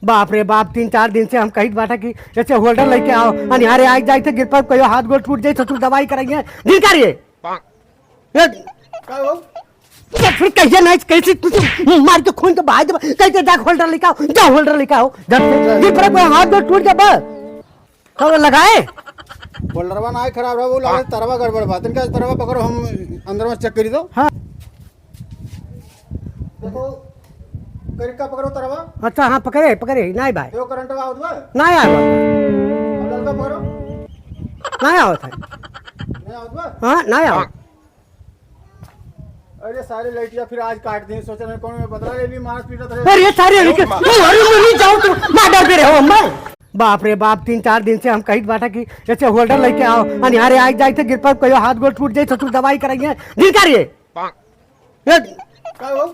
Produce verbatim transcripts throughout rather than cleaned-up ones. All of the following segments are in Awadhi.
बाप रे बाप, तीन चार दिन से हम कहित बाटा कि ऐसे होल्डर लेके आओ, अनिहारे आइ जाइत है, गिर पर कहियो हाथ गोड़ टूट जाई, ससुर दवाई कराइए। दिन का रे? ए, का हो? ससुर कहिए नहीं, कैसे तुझे मार के खून तो बहा दे, कैसे जा होल्डर लेके आओ, जा होल्डर लेके आओ, झट से। गिर पर कोई हाथ गोड़ टूट जाबा। कब लगाए? बोल्डरवा ना खराब रहा, वो लगे तरवा गड़बड़ बा। तनिका तरवा पकड़ो, हम अंदर में चेक करी दो। हाँ। देखो, करिका पकड़ो तरवा। अच्छा, हाँ, पकड़े, पकड़े, नहीं भाई। देखो, करंट आवत बा। नहीं आवत। अब ललका पकड़ो। नहीं आवत है। नहीं आवत बा? हाँ, नहीं आवत। अरे सारे लइटिया फिर आज काट दिए, सोचा मैं कौन में बदला ले ली, मारत पीटत रहे। अरे सारे लइटिया, अरे मम्मी जाओ तुम, मार डाल दे रहे हो अम्मा। बाप रे बाप, तीन चार दिन से हम कहित बाटा कि ऐसे होल्डर लेके आओ, अनिहारे आइ जाइत है, गिर पर कहियो हाथ गोड़ टूट जाई, ससुर दवाई कराइए। दिन का रे? ए, का हो?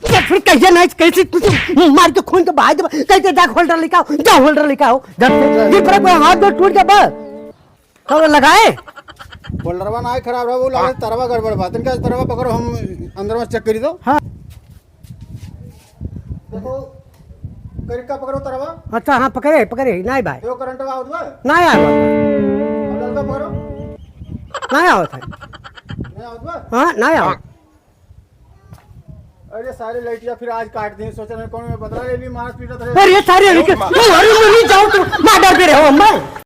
ससुर कहिए नहीं, कैसे तुझे मार के खून तो बहा दे, कैसे जा होल्डर लेके आओ, जा होल्डर लेके आओ, झट से। गिर पर कोई हाथ गोड़ टूट जाबा। कब लगाए? बोल्डरवा ना खराब रहा, वो लगे तरवा गड़बड़ बा। तनिका तरवा पकड़ो, हम अंदर में चेक करी दो। हाँ। देखो, करिका पकड़ो तरवा। अच्छा, हाँ, पकड़े, पकड़े, नहीं भाई। देखो, करंट आवत बा। नहीं आवत। अब ललका पकड़ो। नहीं आवत है। नहीं आवत बा? हाँ, नहीं आवत। अरे सारे लइटिया फिर आज काट दिए, सोचा मैं कौन में बदला ले ली, मारत पीटत रहे। अरे सारे लइटिया, अरे मम्मी जाओ तुम, मार डाल दे रहे हो अम्मा।